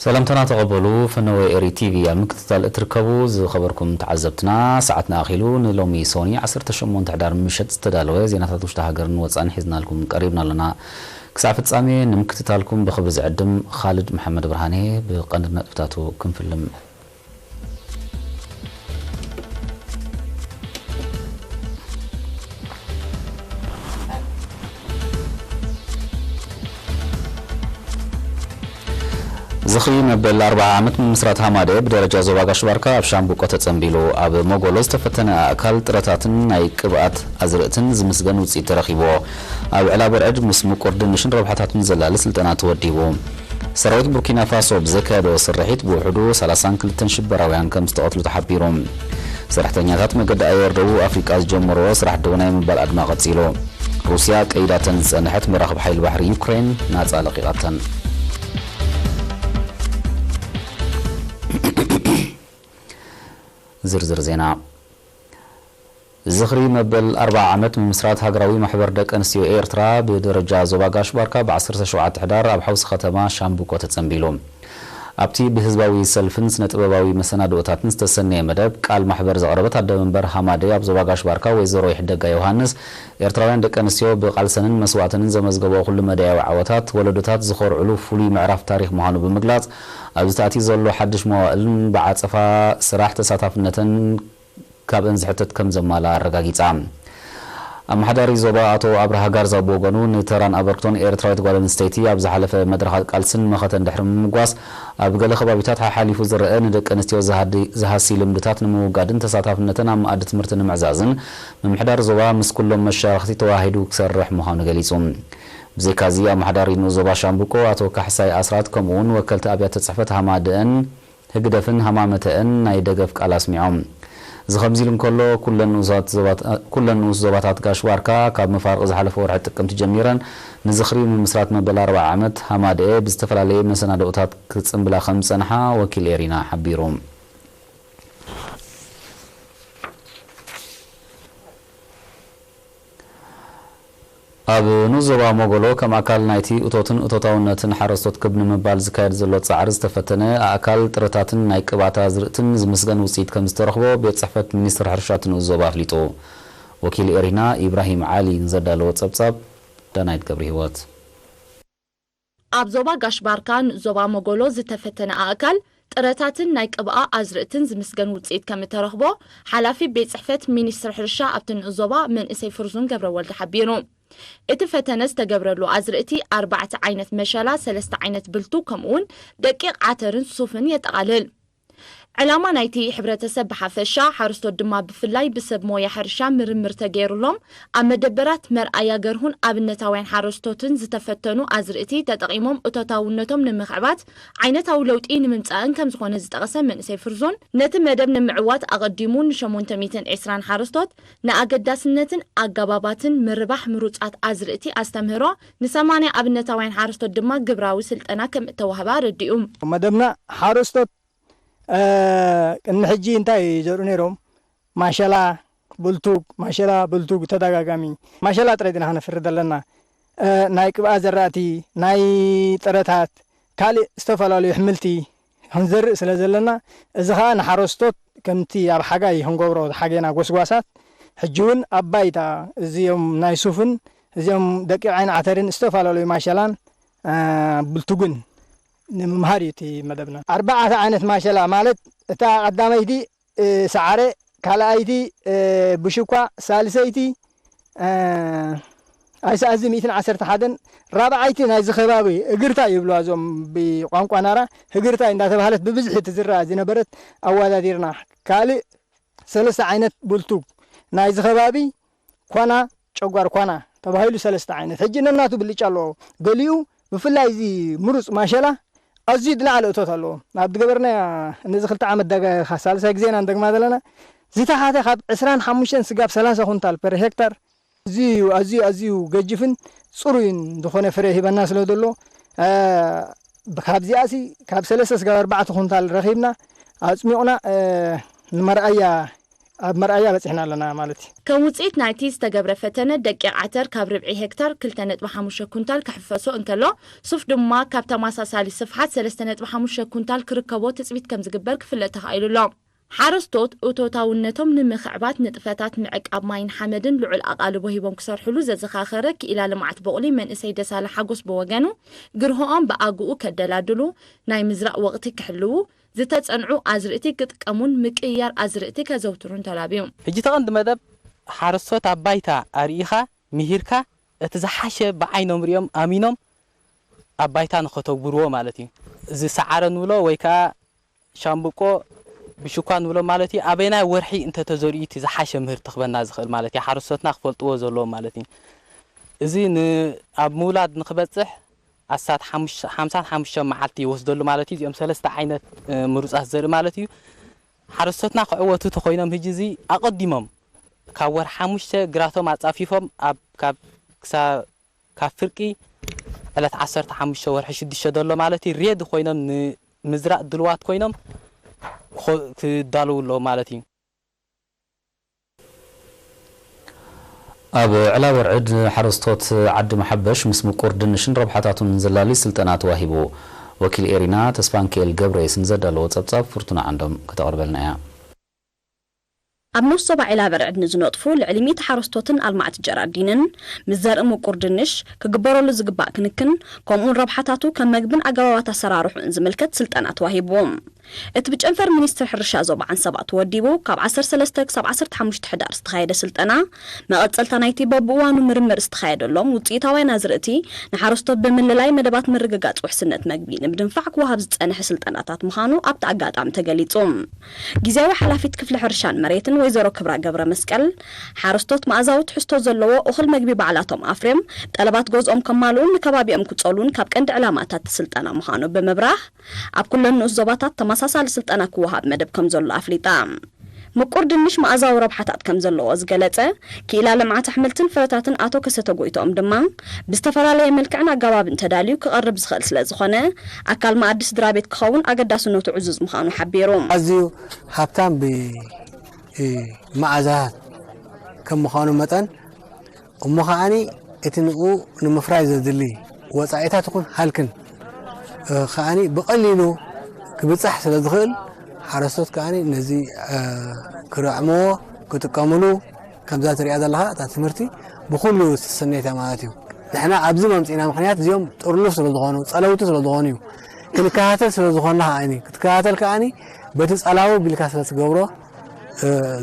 ሰላምታና ተቐበሉ። ፈነወ ኤሪ ቲቪ ኣብ ምክትታል እትርከቡ ዝኸበርኩም ተዓዘብትና፣ ሰዓትና ኣኺሉ። ንሎሚ ሶኒ ዓሰርተ ሸሞንተ ሕዳር ምሸት ዝተዳለወ ዜናታት ውሽጢ ሃገርን ወጻእን ሒዝናልኩም ቀሪብና ኣለና። ክሳዕ ፍጻሜ ንምክትታልኩም ብኽብሪ ዝዕድም ካልድ መሓመድ ብርሃኔ። ብቐንዲ ነጥብታቱ ክንፍልም። ዝኽሪ መበል ኣርብዓ ዓመት ምምስራት ሃማደ ብደረጃ ዞባ ጋሽ ባርካ ኣብ ሻምብቆ ተጸንቢሉ። ኣብ ሞጎሎ ዝተፈተነ ኣእካል ጥረታትን ናይ ቅብኣት ኣዝርእትን ዝምስገን ውጽኢት ተረኺብዎ። ኣብ ዕላ በርዕድ ምስ ምቁር ድንሽን ረብሓታቱን ዘላሊ ስልጠና ተወዲቡ። ሰራዊት ቡርኪና ፋሶ ብዘካየዶ ስርሒት ብውሕዱ ሰላሳን ክልተን ሽበራውያን ከም ዝተቐትሉ ተሓቢሩ። ሰራሕተኛታት መገዲ ኣየር ደቡብ ኣፍሪቃ ዝጀመርዎ ስራሕ ደው ናይ ምባል ኣድማ ቀጺሉ። ሩስያ ቀይዳተን ዝጸንሐት መራኽብ ሓይሊ ባሕሪ ዩክሬን ናጻ ለቒቓተን። ዝርዝር ዜና። ዝኽሪ መበል ኣርብዓ ዓመት ምምስራት ሃገራዊ ማሕበር ደቂ ኣንስትዮ ኤርትራ ብደረጃ ዞባ ጋሽ ባርካ ብ ዓሰርተ ሸውዓተ ሕዳር ኣብ ሓውሲ ከተማ ሻምብቆ ተጸንቢሉ። ኣብቲ ብህዝባዊ ሰልፍን ስነ ጥበባዊ መሰናድኦታትን ዝተሰነየ መደብ፣ ቃል ማሕበር ዘቕረበት ኣደ መንበር ሃማደይ ኣብ ዞባ ጋሽ ባርካ ወይዘሮ ይሕደጋ ዮሃንስ፣ ኤርትራውያን ደቂ ኣንስትዮ ብቃልሰንን መስዋእተንን ዘመዝገበኦ ኩሉ መዳያዊ ዓወታት፣ ወለዶታት ዝኾርዕሉ ፍሉይ ምዕራፍ ታሪኽ ምዃኑ ብምግላጽ፣ ኣብዚ ተኣትዩ ዘሎ ሓድሽ መዋእልን ብዓጸፋ ስራሕ ተሳታፍነተን ካብአን ዝሕተት ከም ዘማላ ኣረጋጊጻ። ኣመሓዳሪ ዞባ ኣቶ ኣብርሃ ጋርዛ ብወገኑ፣ ንተራን ኣበርክቶን ኤርትራዊት ጓል ኣንስተይቲ ኣብ ዝሓለፈ መድረኻት ቃልስን መኸተን ድሕሪ ምምጓስ፣ ኣብ ገለ ከባቢታት ሓሓሊፉ ዝረአ ንደቂ ኣንስትዮ ዝሃዲ-፣ ዝሃሲ ልምድታት ንምውጋድን ተሳታፍነተን ኣብ መኣዲ ትምህርቲ ንምዕዛዝን፣ ምምሕዳር ዞባ ምስ ኩሎም መሻርኽቲ ተወሃሂዱ ክሰርሕ ምዃኑ ገሊጹ። ብዘይካዚ፣ ኣመሓዳሪ ንኡስ ዞባ ሻምብቆ ኣቶ ካሕሳይ ኣስራት፣ ከምኡ እውን ወከልቲ ኣብያተ ጽሕፈት ሃማደአን ህግደፍን ሃማመተአን ናይ ደገፍ ቃል ኣስሚዖም። እዚ ከምዚ ኢሉ እንከሎ፣ ኩለን ንኡሳት ዞባት-፣ ኩለን ንኡስ ዞባታት ጋሽ ባርካ ካብ መፋርቕ ዝሓለፈ ወርሒ ጥቅምቲ ጀሚረን ንዝኽሪ ምምስራት መበል ኣርብዓ ዓመት ሃማደኤ ብዝተፈላለየ መሰናድኦታት ክጽንብላ ከም ዝጸንሓ ወኪል ኤሪና ሓቢሩ። ኣብ ንኡስ ዞባ ሞጎሎ፣ ከም ኣካል ናይቲ እቶትን እቶታውነትን ሓረስቶት ክብ ንምባል ዝካየድ ዘሎ ጻዕሪ ዝተፈተነ ኣእካል ጥረታትን ናይ ቅብኣት ኣዝርእትን ዝምስገን ውጽኢት ከም ዝተረኽቦ ቤት ጽሕፈት ሚኒስትሪ ሕርሻ እቲ ንኡስ ዞባ ኣፍሊጡ። ወኪል ኤሪና ኢብራሂም ዓሊ ንዘዳለዎ ጸብጻብ ዳናይት ገብረ ህይወት። ኣብ ዞባ ጋሽ ባርካ ንኡስ ዞባ ሞጎሎ ዝተፈተነ ኣእካል ጥረታትን ናይ ቅብኣ ኣዝርእትን ዝምስገን ውጽኢት ከም እተረኽቦ ሓላፊ ቤት ጽሕፈት ሚኒስትሪ ሕርሻ ኣብቲ ንኡስ ዞባ መንእሰይ ፍርዙን ገብረወልድ ሓቢሩ። እቲ ፈተነ ዝተገብረሉ ኣዝርእቲ ኣርባዕተ ዓይነት መሸላ፣ ሰለስተ ዓይነት ብልቱ፣ ከምኡውን ደቂቕ ዓተርን ሱፍን የጠቓልል። ዕላማ ናይቲ ሕብረተሰብ ብሓፈሻ፣ ሓረስቶት ድማ ብፍላይ ብሰብ ሞያ ሕርሻ ምርምር ተገይሩሎም ኣብ መደበራት መርኣያ ገርሁን ኣብነታውያን ሓረስቶትን ዝተፈተኑ ኣዝርእቲ ተጠቒሞም እቶታውነቶም ንምኽዕባት ዓይነታዊ ለውጢ ንምምጻእን ከም ዝኾነ ዝጠቐሰ መንእሰይ ፍርዞን፣ ነቲ መደብ ንምዕዋት ኣቐዲሙ ንሸሞንተ ሚእትን ዕስራን ሓረስቶት ንኣገዳስነትን ኣገባባትን ምርባሕ ምሩጻት ኣዝርእቲ ኣስተምህሮ፣ ንሰማንያ ኣብነታውያን ሓረስቶት ድማ ግብራዊ ስልጠና ከም እተዋህበ ኣረዲኡ። መደብና ሓረስቶት እ፣ ቅድሚ ሕጂ እንታይ ይዘርኡ ነይሮም? ማሸላ፣ ብልቱግ፣ ማሸላ፣ ብልቱግ ተደጋጋሚ። ማሸላ ጥራይ ዲና ክነፍሪ ዘለና? እ፣ ናይ ቅብኣ ዘራእቲ፣ ናይ ጥረታት፣ ካልእ ዝተፈላለዩ ኣሕምልቲ ክንዘርእ ስለ ዘለና፣ እዚ ኸኣ ንሓረስቶት ከምቲ ኣብ ሓጋይ ክንገብሮ ዝሓገና ጎስጓሳት፣ ሕጂ እውን ኣብ ባይታ እዚኦም ናይ ሱፍን፣ እዚኦም ደቂቕ ዓይኒ ዓተርን ዝተፈላለዩ ማሸላን፣ እ፣ ብልቱግን ንምምሃር እዩ እቲ መደብና። ኣርባዕተ ዓይነት ማሸላ ማለት እታ ቀዳመይቲ፣ እ፣ ሰዓረ፣ ካልኣይቲ፣ እ፣ ብሽኳ፣ ሳልሰይቲ፣ እ፣ ኣይሰኣዚ ሚእትን ዓሰርተ ሓደን፣ ራብዓይቲ ናይዚ ከባቢ እግርታይ ይብልዋ እዞም ብቋንቋ ናራ፣ እግርታይ እንዳተባህለት ብብዝሒ ትዝረኣ ዝነበረት ኣወዳዲርና። ካልእ ሰለስተ ዓይነት ብልቱግ ናይዚ ከባቢ ኳና፣ ጨጓር ኳና ተባሂሉ ሰለስተ ዓይነት። ሕጂ ነናቱ ብልጫ ኣለዎ። ገሊኡ ብፍላይ እዚ ምሩፅ ማሸላ ኣዝዩ ዝለዓለ እቶት ኣለዎ። ኣብ ዝገበርናያ ነዚ ክልተ ዓመት ዳጋ ሳልሳይ ግዜና ንደግማ ዘለና ዝተሓተ ካብ ዕስራን ሓሙሽተን ስጋብ ሰላሳ ኩንታል ፐር ሄክታር ኣዝዩ፣ ኣዝዩ፣ ኣዝዩ ገጅፍን ጽሩይን ዝኾነ ፍረ ሂበና ስለ ዘሎ፣ እ፣ ካብዚኣሲ ካብ ሰለስተ ስጋብ ኣርባዕተ ኩንታል ረኺብና፣ ኣጽሚቑና፣ እ፣ ንመርኣያ ኣብ መርኣያ በጺሕና ኣለና ማለት እዩ። ከም ውጽኢት ናይቲ ዝተገብረ ፈተነ፣ ደቂቕ ዓተር ካብ ርብዒ ሄክታር ክልተ ነጥቢ ሓሙሽተ ኩንታል ክሕፈሶ እንከሎ፣ ሱፍ ድማ ካብ ተመሳሳሊ ስፍሓት ሰለስተ ነጥቢ ሓሙሽተ ኩንታል ክርከቦ ትጽቢት ከም ዝግበር ክፍለጥ ተኻኢሉ ኣሎ። ሓረስቶት እቶታውነቶም ንምኽዕባት ንጥፈታት ምዕቃብ ማይን ሓመድን ልዑል ኣቓልቦ ሂቦም ክሰርሕሉ ዘዘኻኸረ ክኢላ ልምዓት ቡቕሊ መንእሰይ ደሳለ ሓጎስ ብወገኑ፣ ግርሆኦም ብኣግኡ ከደላድሉ፣ ናይ ምዝራእ ወቕቲ ክሕልዉ፣ ዝተጸንዑ ኣዝርእቲ ክጥቀሙን ምቅይያር ኣዝርእቲ ከዘውትሩን ተላብዩ። ሕጂ እቲ ቀንዲ መደብ ሓረስቶት ኣብ ባይታ ኣርኢኻ፣ ምሂርካ፣ እቲ ዝሓሸ ብዓይኖም ሪኦም ኣሚኖም ኣብ ባይታ ንኸተግብርዎ ማለት እዩ። እዚ ሰዓረ ንብሎ ወይ ከዓ ሻምብቆ ብሽኳ ንብሎ ማለት እዩ። ኣበየናይ ወርሒ እንተተዘሪኡ እቲ ዝሓሸ ምህርቲ ክበና ዝኽእል ማለት እዩ። ሓረስቶትና ክፈልጥዎ ዘለዎም ማለት እዩ። እዚ ን- ኣብ ምውላድ ንክበፅሕ ኣስታት ሓሙሽ- ሓምሳን ሓሙሽተን መዓልቲ ይወስደሉ ማለት እዩ። እዚኦም ሰለስተ ዓይነት እ፣ ምሩፃት ዘርኢ ማለት እዩ። ሓረስቶትና ክዕወቱ ተኮይኖም ህጂ እዚ ኣቐዲሞም ካብ ወርሒ ሓሙሽተ ግራቶም ኣፃፊፎም ኣብ ካብ ክሳ ካብ ፍርቂ ዕለት ዓሰርተ ሓሙሽተ ወርሒ ሽዱሽተ ዘሎ ማለት እዩ ሬዲ ኮይኖም ንምዝራእ ድልዋት ኮይኖም ክኾ- ክዳለዉ ኣለዎም ማለት እዩ። ኣብ ዕላወርዕድ ንሓረስቶት ዓዲ መሓበሽ ምስ ምቁር ድንሽን ረብሓታቱን ዘላሊ ስልጠና ተዋሂቡ። ወኪል ኤሪና ተስፋንክኤል ገብረየስ ንዘዳለዎ ጸብጻብ ፍርቱና ዓንዶም ከተቕርበልና እያ። ኣብ ንኡስ ዞባ ዒላበርዕድ ንዝነጥፉ ልዕሊ ሚእቲ ሓረስቶትን ኣልማዕቲ ጀራዲንን፣ ምስ ዘርኢ ምቁር ድንሽ፣ ክግበረሉ ዝግባእ ክንክን፣ ከምኡውን ረብሓታቱ ከም መግብን ኣገባባት ኣሰራርሑን ዝምልከት ስልጠና ተዋሂብዎም። እቲ ብጨንፈር ሚኒስትሪ ሕርሻ ዞባ ዓንሰባ ተወዲቡ ካብ ዓሰርተ ሰለስተ ክሳብ ዓሰርተ ሓሙሽተ ሕዳር ዝተኻየደ ስልጠና፣ መቐጸልታ ናይቲ በብእዋኑ ምርምር ዝተኻየደሎም ውጽኢታውያን ኣዝርእቲ ንሓረስቶት ብምልላይ መደባት ምርግጋጽ ውሕስነት መግቢ ንምድንፋዕ ክወሃብ ዝጸንሐ ስልጠናታት ምዃኑ ኣብቲ ኣጋጣሚ ተገሊጹ። ግዝያዊ ሓላፊት ክፍሊ ሕርሻን መሬትን ወይዘሮ ክብራ ገብረ መስቀል፣ ሓረስቶት መኣዛዊ ትሕዝቶ ዘለዎ እኹል መግቢ ባዕላቶም ኣፍርዮም ጠለባት ገዝኦም ከማልኡን ንከባቢኦም ክጸሉን ካብ ቀንዲ ዕላማታት እቲ ስልጠና ምዃኑ ብምብራህ፣ ኣብ ኩለን ንኡስ ዞባታት ተመሳሳሊ ስልጠና ክወሃብ መደብ ከም ዘሎ ኣፍሊጣ። ምቁር ድንሽ መኣዛዊ ረብሓታት ከም ዘለዎ ዝገለጸ ክኢላ ልምዓት ኣሕምልትን ፍረታትን ኣቶ ከሰተ ጎይትኦም ድማ፣ ብዝተፈላለየ መልክዕን ኣገባብን ተዳልዩ ክቐርብ ዝኽእል ስለ ዝኾነ፣ ኣካል መኣዲ ስድራ ቤት ክኸውን ኣገዳስነቱ ዕዙዝ ምዃኑ ሓቢሩ። ኣዝዩ ሃብታም ብመኣዛታት ከም ምዃኑ መጠን፣ እሞ ከዓኒ እቲ ንኡ ንምፍራይ ዘድሊ ወጻኢታት ይኹን ሃልክን ከዓኒ ብቐሊሉ ክብጻሕ ስለ ዝኽእል ሓረስቶት ከዓኒ ነዚ ክረዕምዎ ክጥቀምሉ ከምዛ ትሪኣ ዘለኻ እታ ትምህርቲ ብኹሉ ዝተሰነየታ ማለት እዩ። ንሕና ኣብዚ መምፂእና ምክንያት እዚኦም ጥርኑፍ ስለ ዝኾኑ ፀለውቲ ስለ ዝኾኑ እዩ። ክንከታተል ስለ ዝኾንና ከዓኒ ክትከታተል ከዓኒ በቲ ፀላዊ ቢልካ ስለ ትገብሮ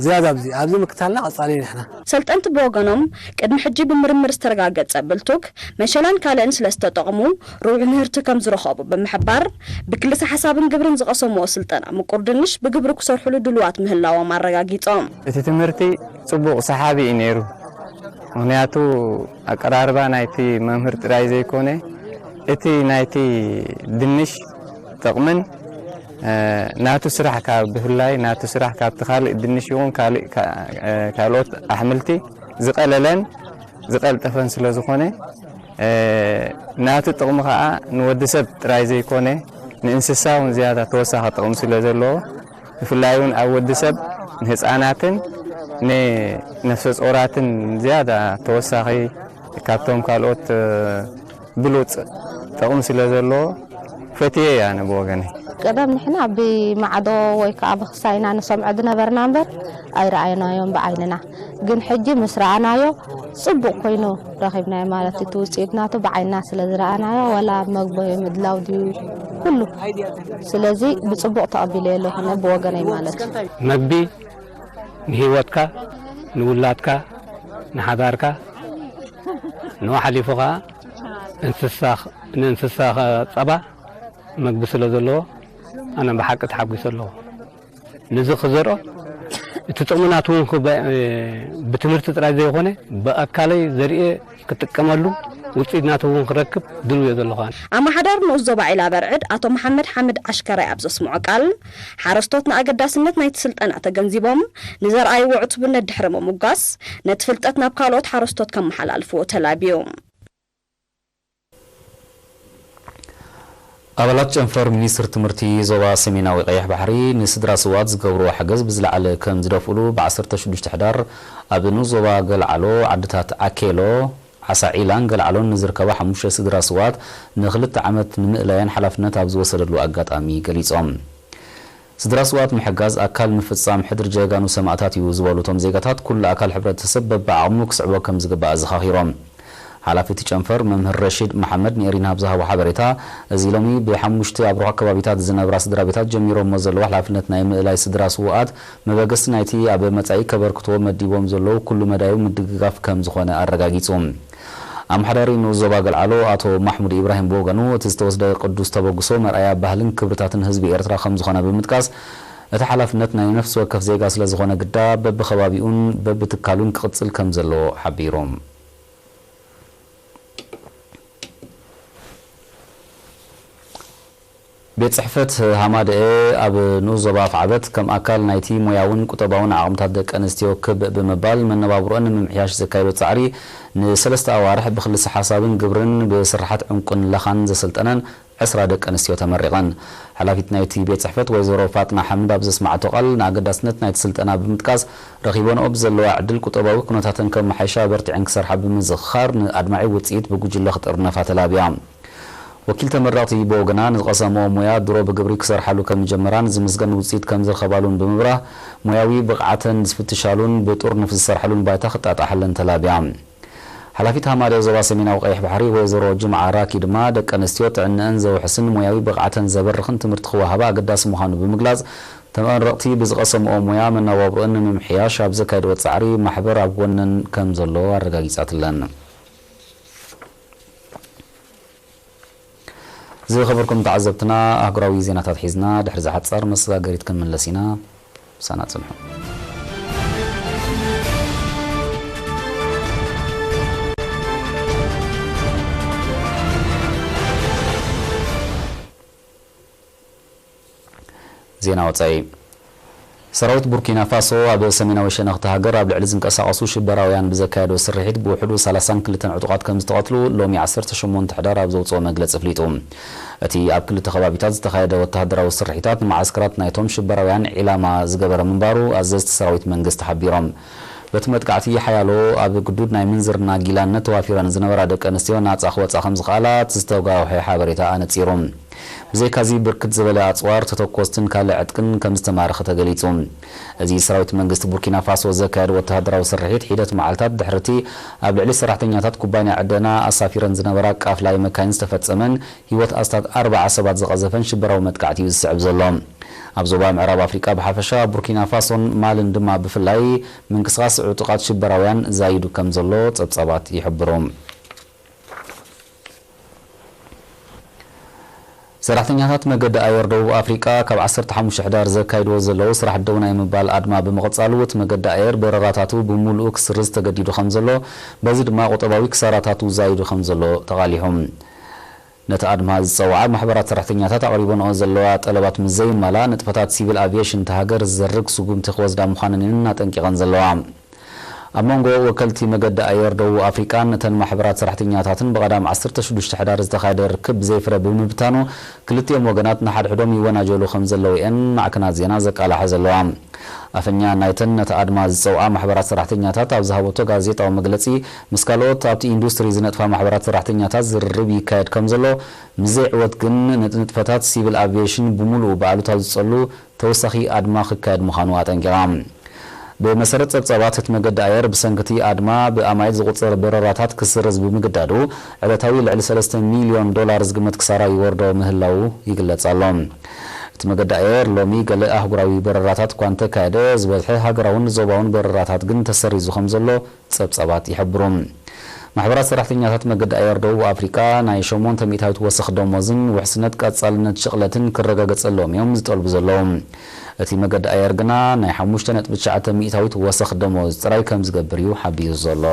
ዝያዳ ኣብዚ ኣብዚ ምክታልና ቀጻሊ ንሕና። ሰልጠንቲ ብወገኖም ቅድሚ ሕጂ ብምርምር ዝተረጋገጸ ብልቱግ፣ መሸላን ካልእን ስለ ዝተጠቕሙ ርቡሕ ምህርቲ ከም ዝረኸቡ ብምሕባር፣ ብክልሰ ሓሳብን ግብርን ዝቐሰምዎ ስልጠና ምቁር ድንሽ ብግብሪ ክሰርሕሉ ድሉዋት ምህላዎም ኣረጋጊጾም። እቲ ትምህርቲ ጽቡቕ ሰሓቢ እዩ ነይሩ። ምኽንያቱ ኣቀራርባ ናይቲ መምህር ጥራይ ዘይኮነ እቲ ናይቲ ድንሽ ጥቕምን ናቱ ስራሕ ካብ ብፍላይ ናቱ ስራሕ ካብቲ ካልእ ድንሽ ይኹን ካልእ ካልኦት ኣሕምልቲ ዝቐለለን ዝቐልጠፈን ስለ ዝኾነ ናቱ ጥቕሚ ከዓ ንወዲ ሰብ ጥራይ ዘይኮነ ንእንስሳ እውን ዝያዳ ተወሳኺ ጥቕሚ ስለ ዘለዎ ብፍላይ እውን ኣብ ወዲ ሰብ ንህፃናትን ንነፍሰ ፆራትን ዝያዳ ተወሳኺ ካብቶም ካልኦት ብሉፅ ጥቕሚ ስለ ዘለዎ ፈትየ እየ ኣነ ብወገነይ። ቀደም ንሕና ብማዕዶ ወይ ከዓ ብክሳይና ንሰምዖ ዝነበርና እምበር ኣይረኣይናዮን ብዓይንና። ግን ሕጂ ምስ ረኣናዮ ፅቡቕ ኮይኑ ረኺብናዮ ማለት እቲ ውፅኢት ናቱ ብዓይንና ስለ ዝረኣናዮ ዋላ ኣብ መግቢ ምድላው ድዩ ኩሉ ስለዚ ብፅቡቕ ተቐቢለዮ ኣለኹ ኣነ ብወገነይ ማለት እዩ። መግቢ ንህይወትካ፣ ንውላድካ፣ ንሓዳርካ፣ ንኡ ሓሊፉ ኸዓ እንስሳ ንእንስሳ ጸባ መግቢ ስለ ዘለዎ ኣነ ብሓቂ ተሓጒሰ ኣለኹ። ነዚ ክዘርኦ እቲ ጥቕሚ ናቱ እውን ብትምህርቲ ጥራይ ዘይኮነ ብኣካለይ ዘርእየ ክጥቀመሉ ውፅኢት ናቱ እውን ክረክብ ድልው እየ ዘለኹ ኣነ። ኣመሓዳሪ ንኡስ ዞባ ዒላ በርዕድ ኣቶ መሓመድ ሓምድ ዓሽከራይ ኣብ ዘስምዖ ቃል፣ ሓረስቶት ንኣገዳስነት ናይቲ ስልጠና ተገንዚቦም ንዘርኣይዎ ዕቱብነት ድሕሪ ምሙጋስ፣ ነቲ ፍልጠት ናብ ካልኦት ሓረስቶት ከመሓላልፍዎ ተላብዩ። ኣባላት ጨንፈር ሚኒስትሪ ትምህርቲ ዞባ ሰሜናዊ ቀይሕ ባሕሪ ንስድራ ስውኣት ዝገብርዎ ሓገዝ ብዝለዓለ ከም ዝደፍእሉ ብ ዓሰርተ ሽዱሽተ ሕዳር ኣብ ንኡስ ዞባ ገልዓሎ ዓድታት ዓኬሎ፣ ዓሳ ዒላን ገልዓሎን ንዝርከባ ሓሙሽተ ስድራ ስውኣት ንክልተ ዓመት ንምእላየን ሓላፍነት ኣብ ዝወሰደሉ ኣጋጣሚ ገሊጾም። ስድራ ስውኣት ምሕጋዝ ኣካል ምፍጻም ሕድሪ ጀጋኑ ሰማእታት እዩ ዝበሉ እቶም ዜጋታት፣ ኩሉ ኣካል ሕብረተሰብ በብዓቕሙ ክስዕቦ ከም ዝግባእ ኣዘኻኺሮም። ሓላፊ እቲ ጨንፈር መምህር ረሺድ መሓመድ ንኤሪና ኣብ ዝሃቦ ሓበሬታ፣ እዚ ሎሚ ብሓሙሽተ ኣብርሆ ከባቢታት ዝነብራ ስድራ ቤታት ጀሚሮሞ ዘለዉ ሓላፍነት ናይ ምእላይ ስድራ ስውኣት መበገሲ ናይቲ ኣብ መጻኢ ከበርክትዎ መዲቦም ዘለዉ ኩሉ መዳዩ ምድግጋፍ ከም ዝኾነ ኣረጋጊጹ። ኣመሓዳሪ ንኡስ ዞባ ገልዓሎ ኣቶ ማሕሙድ ኢብራሂም ብወገኑ፣ እቲ ዝተወስደ ቅዱስ ተበግሶ መርኣያ ባህልን ክብርታትን ህዝቢ ኤርትራ ከም ዝኾነ ብምጥቃስ፣ እቲ ሓላፍነት ናይ ነፍሲ ወከፍ ዜጋ ስለ ዝኾነ ግዳ በብኸባቢኡን በብትካሉን ክቕጽል ከም ዘለዎ ሓቢሩ። ቤት ጽሕፈት ሃማደኤ ኣብ ንኡስ ዞባ ኣፍዓበት ከም ኣካል ናይቲ ሞያውን ቁጠባውን ዓቕምታት ደቂ ኣንስትዮ ክብ ብምባል መነባብሮአን ንምምሕያሽ ዘካየዶ ጻዕሪ ንሰለስተ ኣዋርሕ ብክልሰ ሓሳብን ግብርን ብስርሓት ዕንቁን ለኻን ዘሰልጠነን ዕስራ ደቂ ኣንስትዮ ተመሪቐን። ሓላፊት ናይቲ ቤት ጽሕፈት ወይዘሮ ፋጥና ሓምድ ኣብ ዘስማዕቶ ቃል ንኣገዳስነት ናይቲ ስልጠና ብምጥቃስ ረኺበንኦ ብዘለዋ ዕድል ቁጠባዊ ኩነታተን ከመሓይሻ በርቲዐን ክሰርሓ ብምዝኽኻር ንኣድማዒ ውጽኢት ብጉጅለ ክጥርነፋ ተላብያ። ወኪል ተመረቕቲ ብወገና ንዝቐሰምኦ ሞያ ድሮ ብግብሪ ክሰርሓሉ ከም ዝጀመራን ዝምስገን ውፅኢት ከም ዝረኸባሉን ብምብራህ ሞያዊ ብቕዓተን ዝፍትሻሉን ብጥርኑፍ ዝሰርሓሉን ባይታ ክጣጣሓለን ተላብያ። ሓላፊት ሃማደ ዞባ ሰሜናዊ ቀይሕ ባሕሪ ወይዘሮ ጅምዓ ራኪ ድማ ደቂ ኣንስትዮ ጥዕንአን ዘውሕስን ሞያዊ ብቕዓተን ዘበርኽን ትምህርቲ ክወሃባ ኣገዳሲ ምዃኑ ብምግላፅ ተመረቕቲ ብዝቐሰምኦ ሞያ መነባብሮአን ንምምሕያሽ ኣብ ዘካየድዎ ፃዕሪ ማሕበር ኣብ ጎነን ከም ዘሎ ኣረጋጊፃትለን። ዝኸበርኩም ተዓዘብትና፣ ኣህጉራዊ ዜናታት ሒዝና ድሕሪ ዝሓጻር መሰጋገሪት ክንምለስ ኢና። ምሳና ጽንሑ። ዜና ወጻኢ። ሰራዊት ቡርኪና ፋሶ ኣብ ሰሜናዊ ሸነኽቲ ሃገር ኣብ ልዕሊ ዝንቀሳቐሱ ሽበራውያን ብዘካየዶ ስርሒት ብውሕዱ ሰላሳን ክልተን ዕጡቓት ከም ዝተቐትሉ ሎሚ ዓሰርተ ሸሞንተ ሕዳር ኣብ ዘውፅኦ መግለፂ ኣፍሊጡ። እቲ ኣብ ክልተ ከባቢታት ዝተኻየደ ወተሃደራዊ ስርሒታት ንመዓስከራት ናይቶም ሽበራውያን ዒላማ ዝገበረ ምንባሩ ኣዘዝቲ ሰራዊት መንግስቲ ሓቢሮም። በቲ መጥቃዕቲ ሓያሎ ኣብ ግዱድ ናይ ምንዝርና ጊላነት ተዋፊረን ዝነበራ ደቂ ኣንስትዮ ናጻ ክወጻ ከም ዝኸኣላ እቲ ዝተጋውሐ ሓበሬታ ኣነጺሩ። ብዘይካዚ ብርክት ዝበለ ኣጽዋር፣ ተተኮስትን ካልእ ዕጥቅን ከም ዝተማረኸ ተገሊጹ። እዚ ሰራዊት መንግስቲ ቡርኪና ፋሶ ዘካየዶ ወተሃደራዊ ስርሒት ሒደት መዓልታት ድሕርቲ ኣብ ልዕሊ ሰራሕተኛታት ኩባንያ ዕደና ኣሳፊረን ዝነበራ ቃፍላይ መካይን ዝተፈጸመን ህይወት ኣስታት ኣርባዓ ሰባት ዝቐዘፈን ሽበራዊ መጥቃዕቲ እዩ ዝስዕብ ዘሎ። ኣብ ዞባ ምዕራብ ኣፍሪቃ ብሓፈሻ፣ ቡርኪና ፋሶን ማልን ድማ ብፍላይ ምንቅስቓስ ዕጡቓት ሽበራውያን ዛይዱ ከም ዘሎ ጸብጻባት ይሕብሩ። ሰራሕተኛታት መገዲ ኣየር ደቡብ ኣፍሪቃ ካብ ዓሰርተ ሓሙሽተ ሕዳር ዘካይድዎ ዘለዉ ስራሕ ደው ናይ ምባል ኣድማ ብምቕጻሉ፣ እቲ መገዲ ኣየር በረራታቱ ብምሉኡ ክስርዝ ተገዲዱ ከም ዘሎ፣ በዚ ድማ ቁጠባዊ ክሳራታቱ ዛይዱ ከም ዘሎ ተቓሊሑ። ነቲ ኣድማ ዝጸውዓ ማሕበራት ሰራሕተኛታት ኣቕሪበንኦ ዘለዋ ጠለባት ምስ ዘይማልኣ፣ ንጥፈታት ሲቪል ኣቪየሽን እታ ሃገር ዝዘርግ ስጉምቲ ክወስዳ ምዃነን እየን ኣጠንቂቐን ዘለዋ። ኣብ መንጎ ወከልቲ መገዲ ኣየር ደቡብ ኣፍሪቃን እተን ማሕበራት ሰራሕተኛታትን ብቐዳም ዓሰርተ ሽዱሽተ ሕዳር ዝተኻየደ ርክብ ብዘይፍረ ብምብታኑ፣ ክልቲኦም ወገናት ንሓድሕዶም ይወናጀሉ ከም ዘለዉ እየን ማዕከናት ዜና ዘቃላሓ ዘለዋ። ኣፈኛ ናይተን ነቲ ኣድማ ዝጸውዓ ማሕበራት ሰራሕተኛታት ኣብ ዝሃበቶ ጋዜጣዊ መግለጺ፣ ምስ ካልኦት ኣብቲ ኢንዱስትሪ ዝነጥፋ ማሕበራት ሰራሕተኛታት ዝርርብ ይካየድ ከም ዘሎ፣ ምስ ዘይዕወት ግን ነቲ ንጥፈታት ሲቪል ኣቪየሽን ብምሉኡ ብኣሉታዊ ዝጸሉ ተወሳኺ ኣድማ ክካየድ ምዃኑ ኣጠንቂቓ። ብመሰረት ጸብጻባት፣ እቲ መገዲ ኣየር ብሰንኪ እቲ ኣድማ ብኣማኢት ዝቑጸር በረራታት ክስረዝ ብምግዳዱ፣ ዕለታዊ ልዕሊ ሰለስተ ሚልዮን ዶላር ዝግመት ክሳራ ይወርዶ ምህላዉ ይግለጽ ኣሎ። እቲ መገዲ ኣየር ሎሚ ገለ ኣህጉራዊ በረራታት እኳ እንተካየደ፣ ዝበዝሐ ሃገራውን ዞባውን በረራታት ግን ተሰሪዙ ከም ዘሎ ጸብጻባት ይሕብሩ። ማሕበራት ሰራሕተኛታት መገዲ ኣየር ደቡብ ኣፍሪቃ ናይ ሸሞንተ ሚእታዊት ወሰኽ ደሞዝን ውሕስነት ቀጻልነት ሽቕለትን ክረጋገጸሎም እዮም ዝጠልቡ ዘለዉ። እቲ መገዲ ኣየር ግና ናይ ሓሙሽተ ነጥቢ ትሽዓተ ሚእታዊት ወሰኽ ደሞዝ ጥራይ ከም ዝገብር እዩ ሓቢሩ ዘሎ።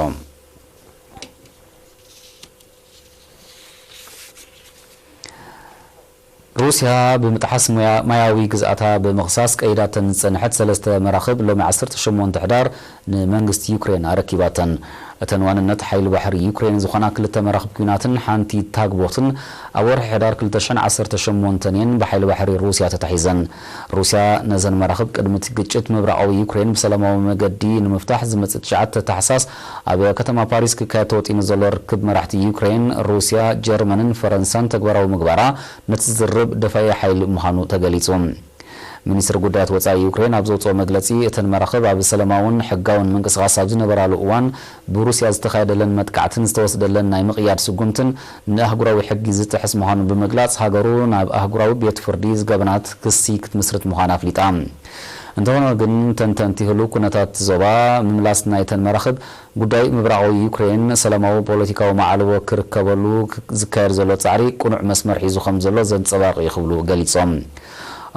ሩስያ ብምጥሓስ ሙያ-፣ ማያዊ ግዝኣታ ብምኽሳስ ቀይዳተን ዝጸንሐት ሰለስተ መራኽብ ሎሚ ዓሰርተ ሸሞንተ ሕዳር ንመንግስቲ ዩክሬን ኣረኪባተን። እተን ዋንነት ሓይሊ ባሕሪ ዩክሬን ዝኾና ክልተ መራኽብ ኲናትን ሓንቲ ታግቦትን ኣብ ወርሒ ሕዳር ክልተ ሽሕን ዓሰርተ ሸሞንተን እየን ብሓይሊ ባሕሪ ሩስያ ተታሒዘን። ሩስያ ነዘን መራኽብ ቅድሚ እቲ ግጭት ምብራቓዊ ዩክሬን ብሰላማዊ መገዲ ንምፍታሕ ዝመጽእ ትሽዓተ ታሕሳስ ኣብ ከተማ ፓሪስ ክካየድ ተወጢኑ ዘሎ ርክብ መራሕቲ ዩክሬን፣ ሩስያ፣ ጀርመንን ፈረንሳን ተግባራዊ ምግባራ ነቲ ዝርብ ደፋኢ ሓይሊ ምዃኑ ተገሊጹ። ሚኒስትሪ ጉዳያት ወጻኢ ዩክሬን ኣብ ዘውጽኦ መግለጺ፣ እተን መራኽብ ኣብ ሰላማውን ሕጋውን ምንቅስቓስ ኣብ ዝነበራሉ እዋን ብሩስያ ዝተኻየደለን መጥቃዕትን ዝተወስደለን ናይ ምቕያድ ስጉምትን ንኣህጉራዊ ሕጊ ዝጥሕስ ምዃኑ ብምግላጽ፣ ሃገሩ ናብ ኣህጉራዊ ቤት ፍርዲ ዝገበናት ክሲ ክትምስርት ምዃና ኣፍሊጣ። እንተኾነ ግን፣ ተንተንቲ ህሉው ኩነታት ዞባ ምምላስ ናይተን መራኽብ ጉዳይ ምብራቓዊ ዩክሬን ሰላማዊ ፖለቲካዊ መዓልቦ ክርከበሉ ዝካየድ ዘሎ ጻዕሪ ቅኑዕ መስመር ሒዙ ከም ዘሎ ዘንጸባርቕ እዩ ክብሉ ገሊጾም።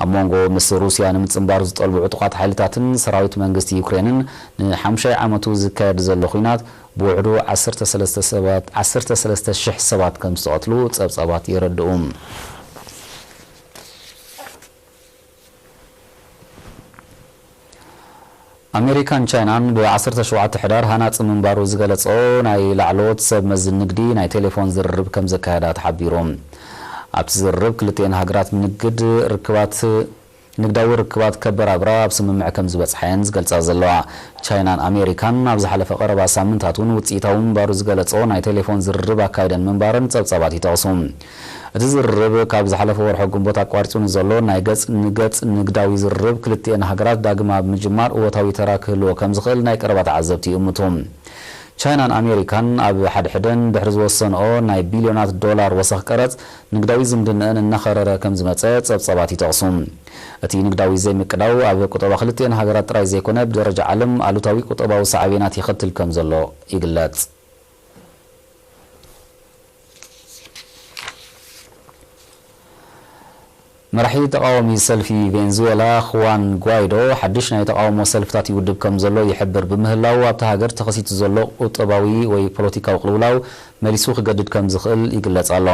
ኣብ መንጎ ምስ ሩስያ ንምጽንባር ዝጠልቡ ዕጡቓት ሓይልታትን ሰራዊት መንግስቲ ዩክሬንን ንሓምሻይ ዓመቱ ዝካየድ ዘሎ ኲናት ብውሕዱ ዓሰርተ ሰለስተ ሰባት፣ ዓሰርተ ሰለስተ ሽሕ ሰባት ከም ዝተቐትሉ ጸብጻባት የረድኡ። ኣሜሪካን ቻይናን ብ ዓሰርተ ሸውዓተ ሕዳር ሃናጺ ምንባሩ ዝገለጾ ናይ ላዕለዎት ሰብ መዚ ንግዲ ናይ ቴሌፎን ዝርርብ ከም ዘካየዳ ተሓቢሩ። ኣብቲ ዝርርብ ክልቲኤን ሃገራት ንግድ ርክባት፣ ንግዳዊ ርክባት ከበራብራ ኣብ ስምምዕ ከም ዝበጽሓ እየን ዝገልጻ ዘለዋ። ቻይናን ኣሜሪካን ኣብ ዝሓለፈ ቀረባ ሳምንታት እውን ውጽኢታዊ ምንባሩ ዝገለጾ ናይ ቴሌፎን ዝርርብ ኣካይደን ምንባረን ጸብጻባት ይጠቕሱ። እቲ ዝርርብ ካብ ዝሓለፈ ወርሒ ግንቦት ኣቋሪጹ ንዘሎ ናይ ገጽ ንገጽ ንግዳዊ ዝርርብ ክልቲኤን ሃገራት ዳግም ኣብ ምጅማር እወታዊ ተራ ክህልዎ ከም ዝኽእል ናይ ቀረባ ተዓዘብቲ ይእምቱ። ቻይናን ኣሜሪካን ኣብ ሓድሕደን ድሕሪ ዝወሰንኦ ናይ ቢልዮናት ዶላር ወሰኽ ቀረጽ ንግዳዊ ዝምድንአን እናኸረረ ከም ዝመጸ ጸብጻባት ይጠቕሱ። እቲ ንግዳዊ ዘይምቅዳው ኣብ ቁጠባ ክልቲኤን ሃገራት ጥራይ ዘይኮነ ብደረጃ ዓለም ኣሉታዊ ቁጠባዊ ሳዕቤናት የኸትል ከም ዘሎ ይግለጽ። መራሒ ተቓዋሚ ሰልፊ ቬንዙዌላ ኹዋን ጓይዶ ሓድሽ ናይ ተቓውሞ ሰልፍታት ይውድብ ከም ዘሎ ይሕብር ብምህላው ኣብታ ሃገር ተኸሲቱ ዘሎ ቁጠባዊ ወይ ፖለቲካዊ ቅልውላው መሊሱ ክገድድ ከም ዝኽእል ይግለጽ ኣሎ።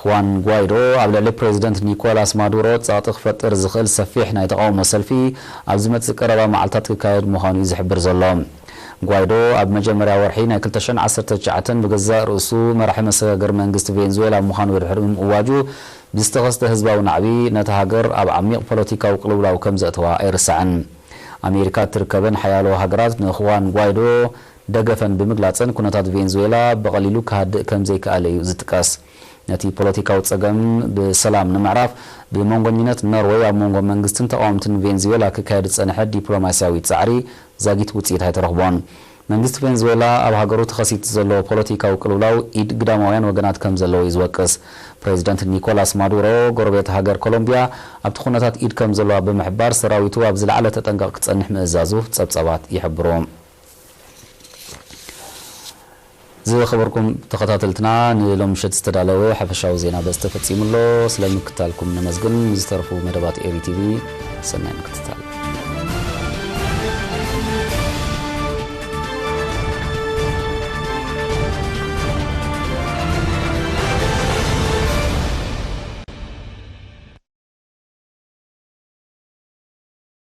ኹዋን ጓይዶ ኣብ ልዕሊ ፕሬዚደንት ኒኮላስ ማዱሮ ጸቕጢ ክፈጥር ዝኽእል ሰፊሕ ናይ ተቓውሞ ሰልፊ ኣብ ዝመጽእ ቀረባ መዓልታት ክካየድ ምዃኑ እዩ ዝሕብር ዘሎ። ጓይዶ ኣብ መጀመርያ ወርሒ ናይ ክልተ ሽሕን ዓሰርተ ትሽዓተን ብገዛእ ርእሱ መራሒ መሰጋገሪ መንግስቲ ቬንዙዌላ ምዃኑ ድሕሪ ምእዋጁ ብዝተኸስተ ህዝባዊ ናዕቢ ነታ ሃገር ኣብ ዓሚቕ ፖለቲካዊ ቅልውላው ከም ዘእተዋ ኣይርሳዕን። ኣሜሪካ እትርከበን ሓያሎ ሃገራት ንኹዋን ጓይዶ ደገፈን ብምግላጸን ኩነታት ቬንዙዌላ ብቐሊሉ ክሃድእ ከም ዘይከኣለ እዩ ዝጥቀስ። ነቲ ፖለቲካዊ ጸገም ብሰላም ንምዕራፍ ብመንጎኝነት ኖርወይ ኣብ መንጎ መንግስትን ተቓወምትን ቬንዙዌላ ክካየድ ዝጸንሐ ዲፕሎማስያዊ ጻዕሪ ዛጊት ውጽኢት ኣይተረኽቦን። መንግስቲ ቬንዙዌላ ኣብ ሃገሩ ተኸሲቱ ዘሎ ፖለቲካዊ ቅልውላው ኢድ ግዳማውያን ወገናት ከም ዘለዎ እዩ ዝወቅስ። ፕሬዚደንት ኒኮላስ ማዱሮ ጎረቤት ሃገር ኮሎምቢያ ኣብቲ ኩነታት ኢድ ከም ዘለዋ ብምሕባር ሰራዊቱ ኣብ ዝለዓለ ተጠንቀቕ ክጸንሕ ምእዛዙ ጸብጻባት ይሕብሩ። ዝኸበርኩም ተኸታተልትና ንሎም ምሸት ዝተዳለወ ሓፈሻዊ ዜና በዚ ተፈጺሙ ኣሎ። ስለ ምክታልኩም ነመስግን። ንዝተረፉ መደባት ኤሪ ቲቪ ሰናይ ምክትታል።